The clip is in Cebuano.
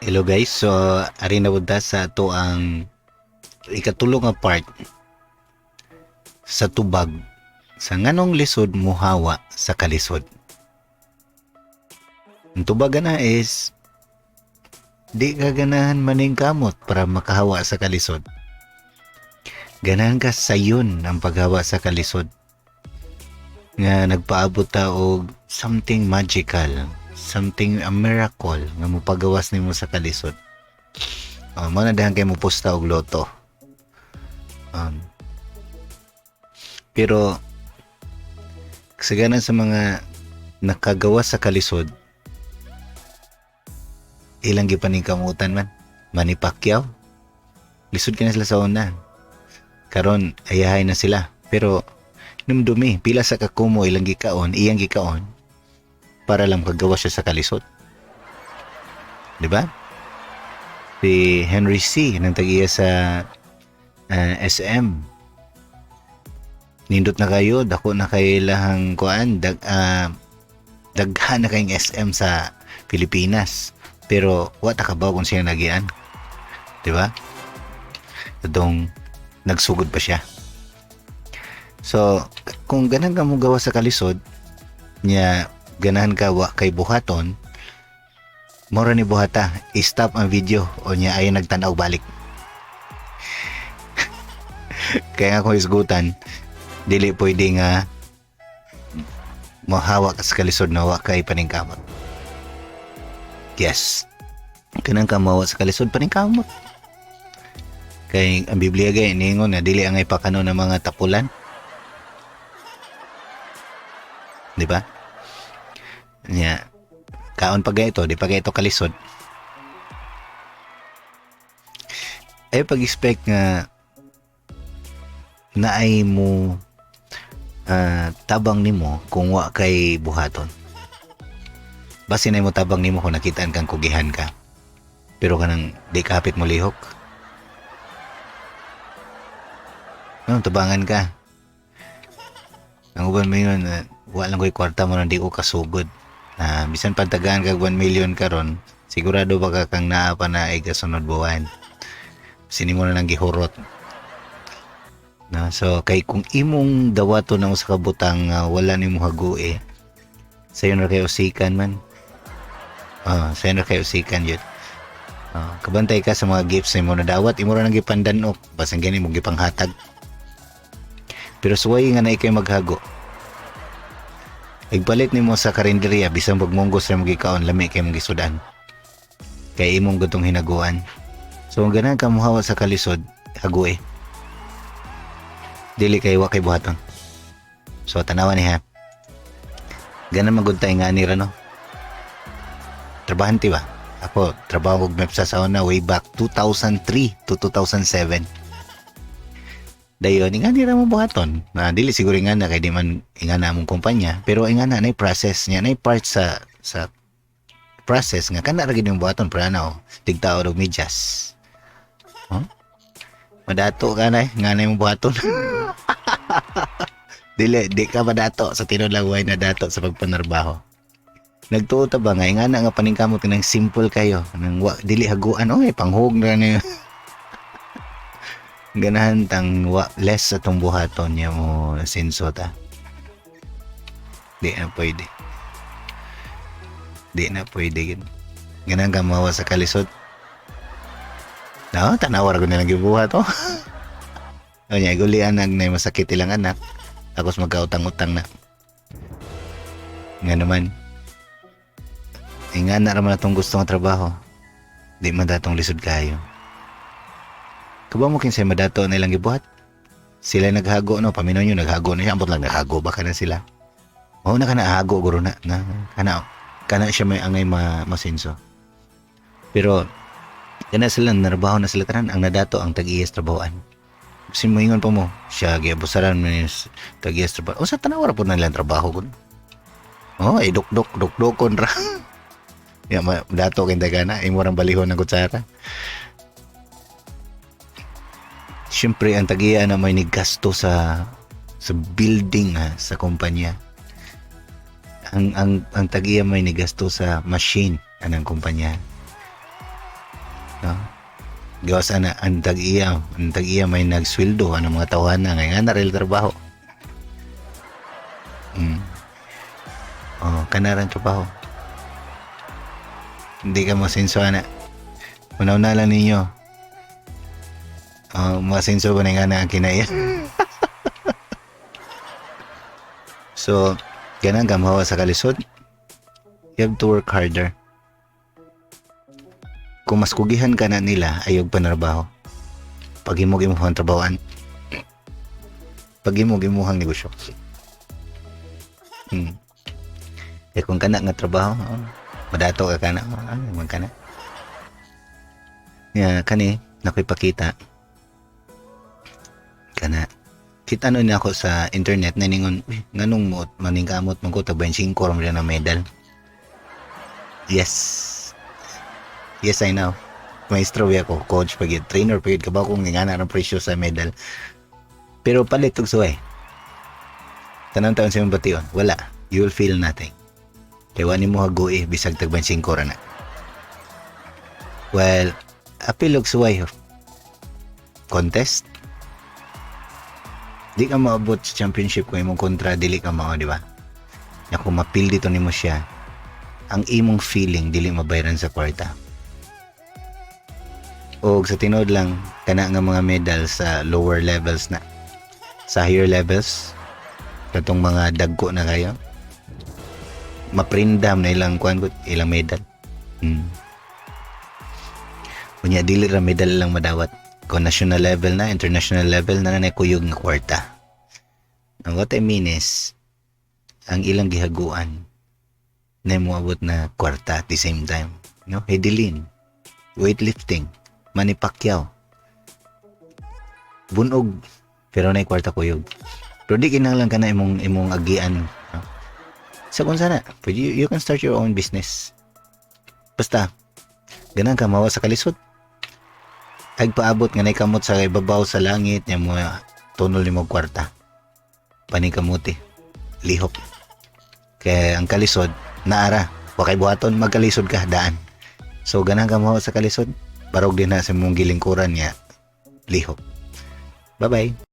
Hello guys, so ari na pud ta sa atoang ikatulo nga part sa tubag sa nganong lisod muhawa sa kalisod. Ang tubag na is di ka ganahan maningkamot para makahawa sa kalisod. Ganahan ka sayon ang paghawa sa kalisod. Nga nagpaabot ta og something magical, something a miracle nga mopagawas nimo sa kalisod. Mao na dahan kay mo pusta og lotto. Pero kasagaran sa mga nakagawas sa kalisod, ilang gipaningkamutan man. Manny Pacquiao, lisod kaayo na sila sa una. Karon ayahay na sila. Pero numdumi, pila sa kakumo ilang gikaon, iyang gikaon para lang makagawas siya sa kalisod. Di ba? Si Henry Sy nang tag-iya sa SM. Nindot na kayo, dako na kay lahang kuan, daghan na kayong SM sa Pilipinas. Pero wa ta kabaw kung siya nagian. Di ba? Atong nagsugod pa siya. So, kung ganahan ka mo gawas sa kalisod, nya ganahan ka wa kay buhaton, mora ni buhata, i-stop ang video o nya ay nagtanaw balik. Kaya nga kung isgutan, dili pwede nga mahawa ka sa kalisod na wa kay paningkamot. Yes. Kanang ka mahawa sa kalisod, paningkamot. Kay ang Biblia gay niingon na dili angay pakanon ng mga tapulan. Di ba? Nya kaon pa ito, di pa ito kalisod. Ay pag-expect nga naay mo tabang nimo kung wa kay buhaton. Basin na mo tabang nimo kung nakitaan kang kugihan ka. Pero kanang di ka hapit mo lihok. No, tabangan ka. Ang uban mo yun, wa lang ko'y kwarta mo na di ko kasugod. Bisan pantagaan kag 1 million karon, sigurado ba ka kang naa pa na ay kasunod buwan. Sini mo na lang gihurot. Na, so kay kung imong dawato ng usa ka butang wala nimo hague, sayon ra kay usikan man. Sayon ra kay usikan yun. Kabantay ka sa mga gifts nimo na dawat, imo ra nang gipandanok, basan gani mo gipanghatag. Pero suway nga na ikay maghago. Igpalit nimo sa karinderya bisan pag munggos ra mo gikaon, lami kay mong gisudan. Kay imong gutong hinaguan. So kung ganahan ka mohawa sa kalisod, hagoe. Dili kay wa kay buhaton. So tanawa ni ha. Ganan magud tay nga ni ra no. Trabahante ba? Ako, trabaho og MEPSA sa una way back 2003 to 2007. Dayon, ingani ra mo buhaton. Na dili siguro ingana kay di man ingana among kumpanya, pero ingana nay process niya, nay part sa process nga kana ra gid yung buhaton para na oh, tigtao og medyas. Huh? Madato ka na eh, nga na yung buhaton. Dili, di ka madato sa tinuod lang, way na dato sa pagpanarbaho. Nagtuo ta ba nga ingana nga paningkamot nang simple kayo nang wa, dili haguan oy panghug na niyo. Ganahan tang wa less sa tong buhaton niya mo senso ta. Di na pwede. Di na pwede gid. Ganahan ka mawa sa kalisod. No, tanawa ra ko nilang gibuhat oh. O niya, gulian nag na masakit ilang anak. Tapos magkautang-utang na. Nga naman. Ingana ra man atong gusto nga trabaho. Di man datong lisod kayo. Kabaw mo kinsay madato na ilang gibuhat? Sila naghago no, paminaw nyo naghago na siya, ambot lang naghago ba kana sila? Mao na kana hago guro na, na kana kana siya may angay masenso. Pero kana sila narbaho na sila tanan, ang nadato ang tag-iyas trabahoan. Sin moingon pa mo, siya giabusaran mo ni tag-iyas trabaho. O sa tanaw ra po na nilang trabaho gud. Oh, ay dukduk dukdukon ra. Ya dato kay kana imo rang balihon ng kutsara. Siyempre, ang tag-iya na may nigasto sa building ha, sa kumpanya. Ang tag-iya may nigasto sa machine anang kumpanya. No? Gawas ana ang tag-iya may nagsweldo ano mga tawhana nga nga na real trabaho. Oh, kanarang trabaho. Hindi ka masenso ana. Una-una lang ninyo. Oh, masenso ba na nga na ang kinaya? So, ganang ka mahawa sa kalisod. You have to work harder. Kung mas kugihan ka na nila, ayog panarbaho. Paghimog imuhang trabahoan. Paghimog imuhang negosyo. Eh kung kana nga trabaho, oh, madato ka kana, oh, ano man kana. Ya, kani nakoy pakita. Kana kita no ni ako sa internet na ningon, "Uy, nganong mo maningkamot man ko, tag 25 ra man na medal." Yes. Yes, I know. Maestro ako, coach pag trainer pag ka ba kung nga na ang presyo sa medal. Pero palit og suway. Tanang taon sa imong bation, wala. You will feel nothing. Kay wa nimo hagui bisag tag 25 ra na. Well, apil og suway contest. Di ka maabot sa championship kung imong kontra dili ka mao, di ba? Ya kung mapil dito nimo siya, ang imong feeling dili mabayaran sa kwarta. O sa tinuod lang, kana nga mga medal sa lower levels na. Sa higher levels, katong mga dagko na kayo, maprindam na ilang kuan ilang medal. Unya dili ra medal lang madawat. Kung national level na, international level na na kuyog nga kwarta. Ang what I mean is, ang ilang gihaguan na moabot na kwarta at the same time. No? Hidilyn, weightlifting, Manny Pacquiao. Bunog, pero na kwarta kuyog. Pero di kinahanglan ka na imong agian. No? Sa kung sana, pwede, you can start your own business. Basta, ganang ka mawa sa kalisod. Ay paabot nga nay kamot sa ibabaw sa langit nya mo tunol nimo kwarta. Paningkamuti. Lihok. Kaya ang kalisod, naara. Wa kay buhaton, magkalisod ka, daan. So ganang ka mawa sa kalisod, barog din na sa mong gilingkuran nga lihok. Bye-bye.